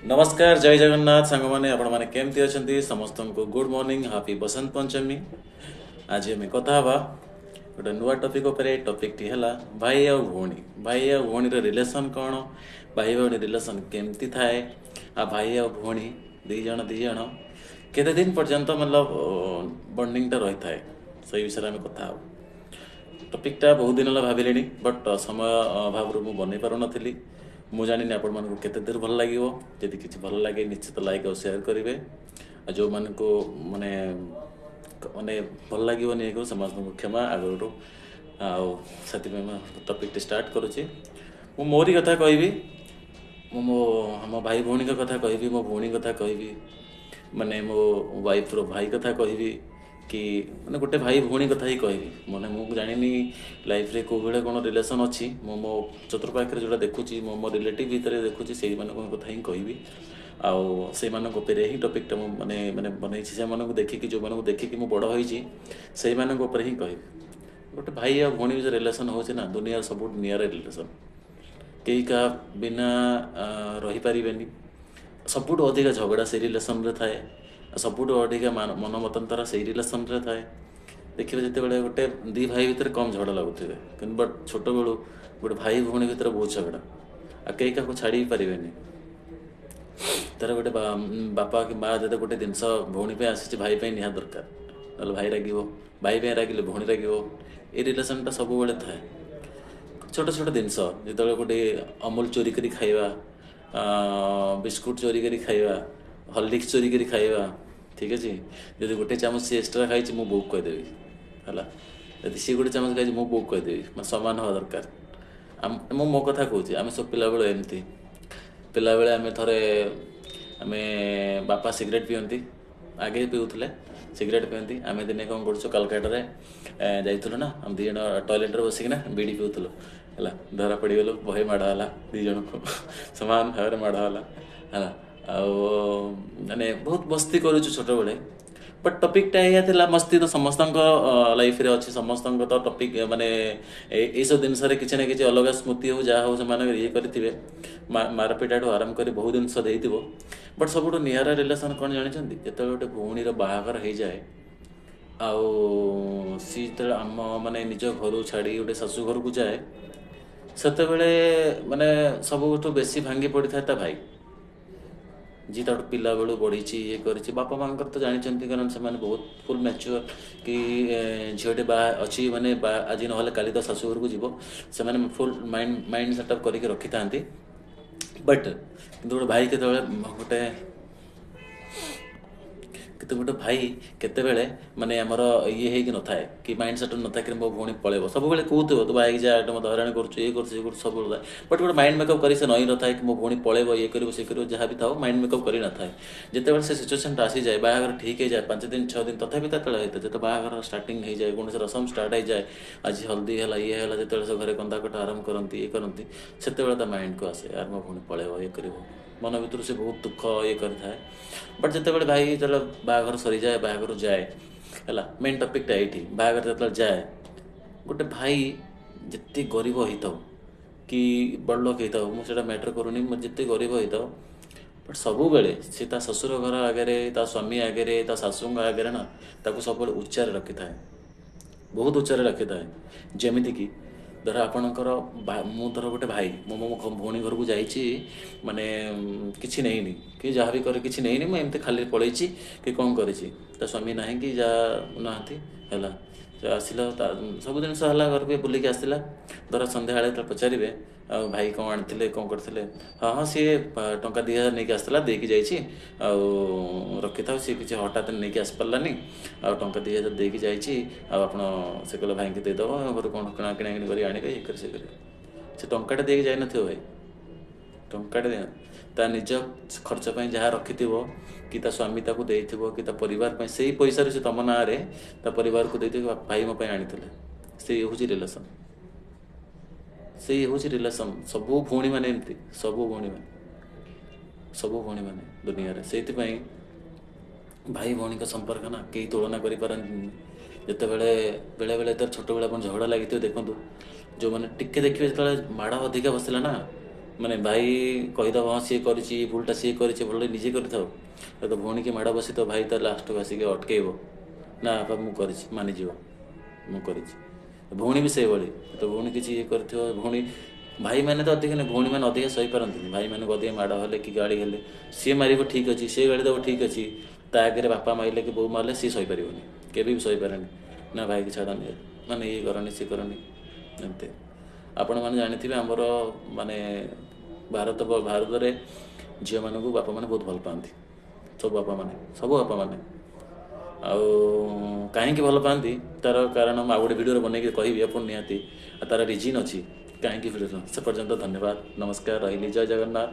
ନମସ୍କାର, ଜୟ ଜଗନ୍ନାଥ ସାଙ୍ଗମାନେ। ଆପଣମାନେ କେମିତି ଅଛନ୍ତି? ସମସ୍ତଙ୍କୁ ଗୁଡ୍ ମର୍ଣ୍ଣିଂ, ହାପି ବସନ୍ତ ପଞ୍ଚମୀ। ଆଜି ଆମେ କଥା ହେବା ଗୋଟେ ନୂଆ ଟପିକ୍ ଉପରେ। ଟପିକ୍ଟି ହେଲା ଭାଇ ଆଉ ଭଉଣୀ। ଭାଇ ଆଉ ଭଉଣୀର ରିଲେସନ୍ କ'ଣ, ଭାଇ ଭଉଣୀ ରିଲେସନ୍ କେମିତି ଥାଏ, ଆଉ ଭାଇ ଆଉ ଭଉଣୀ ଦୁଇ ଜଣ କେତେ ଦିନ ପର୍ଯ୍ୟନ୍ତ ମତଲବ ବଣ୍ଡିଙ୍ଗଟା ରହିଥାଏ, ସେଇ ବିଷୟରେ ଆମେ କଥା ହେବୁ। ଟପିକ୍ଟା ବହୁତ ଦିନ ହେଲା ଭାବିଲିଣି, ବଟ୍ ସମୟ ଅଭାବରୁ ମୁଁ ବନେଇ ପାରୁନଥିଲି। ମୁଁ ଜାଣିନି ଆପଣମାନଙ୍କୁ କେତେ ଦୂର ଭଲ ଲାଗିବ। ଯଦି କିଛି ଭଲ ଲାଗେ, ନିଶ୍ଚିତ ଲାଇକ୍ ଆଉ ସେୟାର କରିବେ। ଆଉ ଯେଉଁମାନଙ୍କୁ ମାନେ ମାନେ ଭଲ ଲାଗିବନି ଏକୁ, ସମସ୍ତଙ୍କୁ କ୍ଷମା ଆଗରୁ। ଆଉ ସେଥିପାଇଁ ମୁଁ ଟପିକ୍ଟି ଷ୍ଟାର୍ଟ କରୁଛି। ମୁଁ ମୋରି କଥା କହିବି, ମୁଁ ମୋ ଆମ ଭାଇ ଭଉଣୀଙ୍କ କଥା କହିବି, ମୋ ଭଉଣୀ କଥା କହିବି, ମାନେ ମୋ ୱାଇଫ୍ର ଭାଇ କଥା କହିବି କି ମାନେ ଗୋଟେ ଭାଇ ଭଉଣୀ କଥା ହିଁ କହିବି। ମାନେ ମୁଁ ଜାଣିନି ଲାଇଫ୍ରେ କେଉଁ ଭଳିଆ କ'ଣ ରିଲେସନ୍ ଅଛି। ମୁଁ ମୋ ଚତୁଃପାଖରେ ଯେଉଁଟା ଦେଖୁଛି, ମୁଁ ମୋ ରିଲେଟିଭ୍ ଭିତରେ ଦେଖୁଛି, ସେଇମାନଙ୍କ କଥା ହିଁ କହିବି। ଆଉ ସେଇମାନଙ୍କ ଉପରେ ହିଁ ଟପିକ୍ଟା ମୁଁ ମାନେ ମାନେ ବନେଇଛି। ସେମାନଙ୍କୁ ଦେଖିକି, ଯେଉଁମାନଙ୍କୁ ଦେଖିକି ମୁଁ ବଡ଼ ହୋଇଛି, ସେଇମାନଙ୍କ ଉପରେ ହିଁ କହିବି। ଗୋଟେ ଭାଇ ଆଉ ଭଉଣୀ ଭିତରେ ରିଲେସନ୍ ହେଉଛି ନା ଦୁନିଆର ସବୁଠୁ ନିଆରା ରିଲେସନ୍। କେହି କାହା ବିନା ରହିପାରିବେନି। ସବୁଠୁ ଅଧିକା ଝଗଡ଼ା ସେଇ ରିଲେସନ୍ରେ ଥାଏ, ଆଉ ସବୁଠୁ ଅଧିକା ମନ ମତାନ୍ତର ସେଇ ରିଲେସନ୍ରେ ଥାଏ। ଦେଖିବେ, ଯେତେବେଳେ ଗୋଟେ ଦୁଇ ଭାଇ ଭିତରେ କମ୍ ଝଗଡ଼ା ଲାଗୁଥିବେ, କିନ୍ତୁ ବଟ୍ ଛୋଟବେଳୁ ଗୋଟେ ଭାଇ ଭଉଣୀ ଭିତରେ ବହୁତ ଝଗଡ଼ା, ଆଉ କେହି କାହାକୁ ଛାଡ଼ି ବି ପାରିବେନି। ତାର ଗୋଟେ ବାପା କି ମା ଯଦି ଗୋଟେ ଜିନିଷ ଭଉଣୀ ପାଇଁ ଆସିଛି, ଭାଇ ପାଇଁ ନିହାତି ଦରକାର, ନହେଲେ ଭାଇ ରାଗିବ। ଭାଇ ପାଇଁ ରାଗିଲେ ଭଉଣୀ ରାଗିବ। ଏ ରିଲେସନ୍ଟା ସବୁବେଳେ ଥାଏ। ଛୋଟ ଛୋଟ ଜିନିଷ, ଯେତେବେଳେ ଗୋଟେ ଅମୁଲ ଚୋରି କରି ଖାଇବା, ବିସ୍କୁଟ ଚୋରି କରି ଖାଇବା, ହର୍ଲିକ୍ସ ଚୋରି କରି ଖାଇବା, ଠିକ୍ ଅଛି। ଯଦି ଗୋଟେ ଚାମଚ ସିଏ ଏକ୍ସଟ୍ରା ଖାଇଛି, ମୁଁ ବୋଉକୁ କହିଦେବି, ହେଲା। ଯଦି ସିଏ ଗୋଟେ ଚାମଚ ଖାଇଛି, ମୁଁ ବୋଉକୁ କହିଦେବି। ମାନେ ସମାନ ହେବା ଦରକାର। ମୁଁ ମୋ କଥା କହୁଛି, ଆମେ ସବୁ ପିଲାବେଳୁ ଏମିତି। ପିଲାବେଳେ ଆମେ ଥରେ ଆମେ ବାପା ସିଗାରେଟ୍ ପିଅନ୍ତି, ଆଗେ ପିଉଥିଲେ, ସିଗାରେଟ୍ ପିଅନ୍ତି। ଆମେ ଦିନେ କ'ଣ କରୁଛୁ, କାଲକାଟାରେ ଯାଇଥିଲୁ ନା, ଆମେ 2 ଜଣ ଟଏଲେଟ୍ରେ ବସିକିନା ବିଡ଼ି ପିଉଥିଲୁ, ହେଲା। ଧରା ପଡ଼ିଗଲୁ, ବହେ ମାଡ଼ ହେଲା, 2 ଜଣକୁ ସମାନ ଭାବରେ ମାଡ଼ ହେଲା, ହେଲା। ଆଉ ମାନେ ବହୁତ ମସ୍ତି କରୁଛୁ ଛୋଟବେଳେ। ବଟ୍ ଟପିକ୍ଟା ଏଇଆ ଥିଲା, ମସ୍ତି ତ ସମସ୍ତଙ୍କ ଲାଇଫ୍ରେ ଅଛି, ସମସ୍ତଙ୍କ ତ ଟପିକ୍ ମାନେ ଏଇସବୁ ଜିନିଷରେ କିଛି ନା କିଛି ଅଲଗା ସ୍ମୃତି ହଉ, ଯାହା ହଉ, ସେମାନେ ଇଏ କରିଥିବେ। ମାରପିଟାଠୁ ଆରମ୍ଭ କରି ବହୁତ ଜିନିଷ ଦେଇଥିବ। ବଟ୍ ସବୁଠୁ ନିଆରା ରିଲେସନ୍ କ'ଣ ଜାଣିଛନ୍ତି? ଯେତେବେଳେ ଗୋଟେ ଭଉଣୀର ବାହାଘର ହେଇଯାଏ, ଆଉ ସିଏ ଯେତେବେଳେ ଆମ ମାନେ ନିଜ ଘରୁ ଛାଡ଼ି ଗୋଟେ ଶାଶୁ ଘରକୁ ଯାଏ, ସେତେବେଳେ ମାନେ ସବୁଠୁ ବେଶୀ ଭାଙ୍ଗି ପଡ଼ିଥାଏ ତା ଭାଇ, ଯିଏ ତାଠୁ ପିଲାବେଳୁ ବଢ଼ିଛି, ଇଏ କରିଛି। ବାପା ମାଆଙ୍କର ତ ଜାଣିଛନ୍ତି, କାରଣ ସେମାନେ ବହୁତ ଫୁଲ୍ ମ୍ୟାଚୁଅର୍ କି ଝିଅଟେ ବାହା ଅଛି ମାନେ ବା ଆଜି ନହେଲେ କାଲି ତ ଶାଶୁ ଘରକୁ ଯିବ। ସେମାନେ ଫୁଲ୍ ମାଇଣ୍ଡ ମାଇଣ୍ଡ ସେଟଅପ୍ କରିକି ରଖିଥାନ୍ତି। ବଟ୍ କିନ୍ତୁ ଗୋଟେ ଭାଇ କେତେବେଳେ ଗୋଟେ କିନ୍ତୁ ଗୋଟେ ଭାଇ କେତେବେଳେ ମାନେ ଆମର ଇଏ ହେଇକି ନଥାଏ କି ମାଇଣ୍ଡ ସେଟ୍ ନଥାଏ କି ମୋ ଭଉଣୀ ପଳେଇବ। ସବୁବେଳେ କହୁଥିବ, "ତୁ ବାହା ହେଇକି ଯା, ଏଇଟା ମୋତେ ହଇରାଣ କରୁଛୁ, ଇଏ କରୁଛୁ, ଇଏ କରୁଛୁ", ସବୁବେଳେ। ବଟ୍ ଗୋଟେ ମାଇଣ୍ଡ ମେକଅପ୍ କରି ସେ ନଇଁ ନଥାଏ କି ମୋ ଭଉଣୀ ପଳେଇବ, ଇଏ କରିବ, ସେ କରିବ, ଯାହା ବି ଥାଉ, ମାଇଣ୍ଡ ମେକଅପ୍ କରି ନଥାଏ। ଯେତେବେଳେ ସେ ସିଚୁଏସନ୍ଟା ଆସିଯାଏ, ବାହାଘର ଠିକ୍ ହେଇଯାଏ, 5 ଦିନ 6 ଦିନ ତଥାପି ତେବେଳେ ହେଇଥାଏ, ଯେତେବେଳେ ବାହାଘର ଷ୍ଟାର୍ଟିଂ ହେଇଯାଏ, କୌଣସି ରସମ ଷ୍ଟାର୍ଟ ହେଇଯାଏ, ଆଜି ହଳଦୀ ହେଲା, ଇଏ ହେଲା, ଯେତେବେଳେ ସେ ଘରେ କନ୍ଦା କଟା ଆରମ୍ଭ କରନ୍ତି, ଇଏ କରନ୍ତି, ସେତେବେଳେ ତା ମାଇଣ୍ଡକୁ ଆସେ, "यार, ମୋ ଭଉଣୀ ପଳେଇବ", ଇଏ କରିବ। ମନ ଭିତରୁ ସେ ବହୁତ ଦୁଃଖ ଇଏ କରିଥାଏ। ବଟ୍ ଯେତେବେଳେ ଭାଇ ଯେତେବେଳେ ବାହାଘର ସରିଯାଏ, ବାହାଘର ଯାଏ, ହେଲା, ମେନ୍ ଟପିକ୍ଟା ଏଇଠି। ବାହାଘର ଯେତେବେଳେ ଯାଏ, ଗୋଟେ ଭାଇ ଯେତେ ଗରିବ ହେଇଥାଉ କି ବଡ଼ ଲୋକ ହେଇଥାଉ, ମୁଁ ସେଇଟା ମ୍ୟାଟର୍ କରୁନି, ମୁଁ ଯେତେ ଗରିବ ହେଇଥାଉ, ବଟ୍ ସବୁବେଳେ ସେ ତା ଶ୍ୱଶୁର ଘର ଆଗରେ, ତା ସ୍ୱାମୀ ଆଗରେ, ତା ଶାଶୁଙ୍କ ଆଗରେ ନା ତାକୁ ସବୁବେଳେ ଉଚ୍ଚାରେ ରଖିଥାଏ, ବହୁତ ଉଚ୍ଚାରେ ରଖିଥାଏ। ଯେମିତିକି ଧର ଆପଣଙ୍କର ମୁଁ ଧର ଗୋଟେ ଭାଇ, ମୁଁ ମୋ ଭଉଣୀ ଘରକୁ ଯାଇଛି, ମାନେ କିଛି ନେଇନି କି ଯାହା ବି କରେ କିଛି ନେଇନି, ମୁଁ ଏମିତି ଖାଲି ପଳେଇଛି କି କ'ଣ କରିଛି, ତା ସ୍ୱାମୀ ନାହିଁ କି ଯାହା ନାହାନ୍ତି, ହେଲା। ସେ ଆସିଲା, ତା ସବୁ ଜିନିଷ ହେଲା, ଘରକୁ ବି ବୁଲିକି ଆସିଲା। ଧର ସନ୍ଧ୍ୟାବେଳେ ଯେତେବେଳେ ପଚାରିବେ, "ଆଉ ଭାଇ କ'ଣ ଆଣିଥିଲେ, କ'ଣ କରିଥିଲେ?" ହଁ, ସିଏ ଟଙ୍କା 2000 ନେଇକି ଆସିଥିଲା, ଦେଇକି ଯାଇଛି, ଆଉ ରଖିଥାଉ, ସିଏ କିଛି ହଠାତ୍ ନେଇକି ଆସିପାରିଲାନି, ଆଉ ଟଙ୍କା 2000 ଦେଇକି ଯାଇଛି, ଆଉ ଆପଣ ସେ କହିଲେ ଭାଇକି ଦେଇଦେବ, ଘରୁ କ'ଣ କିଣା କିଣାକିଣି କରି ଆଣିବେ, ଇଏ କରି ସେ କରିବେ। ସେ ଟଙ୍କାଟେ ଦେଇକି ଯାଇନଥିବ ଭାଇ, ଟଙ୍କାଟେ ଦେଇ ତା ନିଜ ଖର୍ଚ୍ଚ ପାଇଁ ଯାହା ରଖିଥିବ କି ତା ସ୍ୱାମୀ ତାକୁ ଦେଇଥିବ କି ତା ପରିବାର ପାଇଁ, ସେଇ ପଇସାରୁ ସେ ତମ ନାଁରେ ତା ପରିବାରକୁ ଦେଇଥିବ, ଭାଇ ମୋ ପାଇଁ ଆଣିଥିଲେ। ସେଇ ହେଉଛି ରିଲେସନ୍, ସେଇ ହେଉଛି ରିଲେସନ୍। ସବୁ ଭଉଣୀମାନେ ଏମିତି, ସବୁ ଭଉଣୀମାନେ ଦୁନିଆରେ। ସେଇଥିପାଇଁ ଭାଇ ଭଉଣୀଙ୍କ ସମ୍ପର୍କ ନା କେହି ତୁଳନା କରିପାରନ୍ତିନି। ଯେତେବେଳେ ବେଳେବେଳେ ଯେତେବେଳେ ଛୋଟବେଳେ ଆପଣ ଝଗଡ଼ା ଲାଗିଥିବ, ଦେଖନ୍ତୁ, ଯେଉଁମାନେ ଟିକେ ଦେଖିବେ, ଯେତେବେଳେ ମାଡ଼ ଅଧିକା ବସିଲା ନା, ମାନେ ଭାଇ କହିଦେବ ହଁ ସିଏ କରିଛି ଭୁଲଟା, ସିଏ କରିଛି ଭୁଲଟା, ନିଜେ କରିଥାଉ ତ ଭଉଣୀକି ମାଡ଼ ବସିଥିବ, ଭାଇ ତ ଲାଷ୍ଟକୁ ଆସିକି ଅଟକେଇବ, ନା ବାପା ମୁଁ କରିଛି, ମାନିଯିବ ମୁଁ କରିଛି। ଭଉଣୀ ବି ସେଇଭଳି ତ ଭଉଣୀ କିଛି ଇଏ କରିଥିବ, ଭଉଣୀ ଭାଇମାନେ ତ ଅଧିକ ନୁହେଁ, ଭଉଣୀମାନେ ଅଧିକା ସହିପାରନ୍ତିନି। ଭାଇମାନଙ୍କୁ ଅଧିକ ମାଡ଼ ହେଲେ କି ଗାଳି ହେଲେ ସିଏ ମାରିବ ଠିକ୍ ଅଛି, ସିଏ ଗାଳି ଦେବ ଠିକ୍ ଅଛି, ତା ଆଗରେ ବାପା ମାରିଲେ କି ବୋଉ ମାରିଲେ ସିଏ ସହିପାରିବନି, କେବେ ବି ସହିପାରେନି। ନା ଭାଇକି ଛାଡ଼ନି, ମାନେ ଇଏ କରନି ସିଏ କରନି ଏମିତି। ଆପଣମାନେ ଜାଣିଥିବେ ଆମର ମାନେ ଭାରତରେ ଝିଅମାନଙ୍କୁ ବାପାମାନେ ବହୁତ ଭଲ ପାଆନ୍ତି, ସବୁ ବାପାମାନେ, ସବୁ ବାପାମାନେ। ଆଉ କାହିଁକି ଭଲ ପାଆନ୍ତି ତାର କାରଣ ମୁଁ ଆଉ ଗୋଟେ ଭିଡ଼ିଓରେ ବନେଇକି କହିବି ଆପଣ ନିହାତି, ଆଉ ତାର ରିଜିନ୍ ଅଛି କାହିଁକି ଭିଡ଼ିଓ। ସେ ପର୍ଯ୍ୟନ୍ତ ଧନ୍ୟବାଦ, ନମସ୍କାର, ରହିଲି, ଜୟ ଜଗନ୍ନାଥ।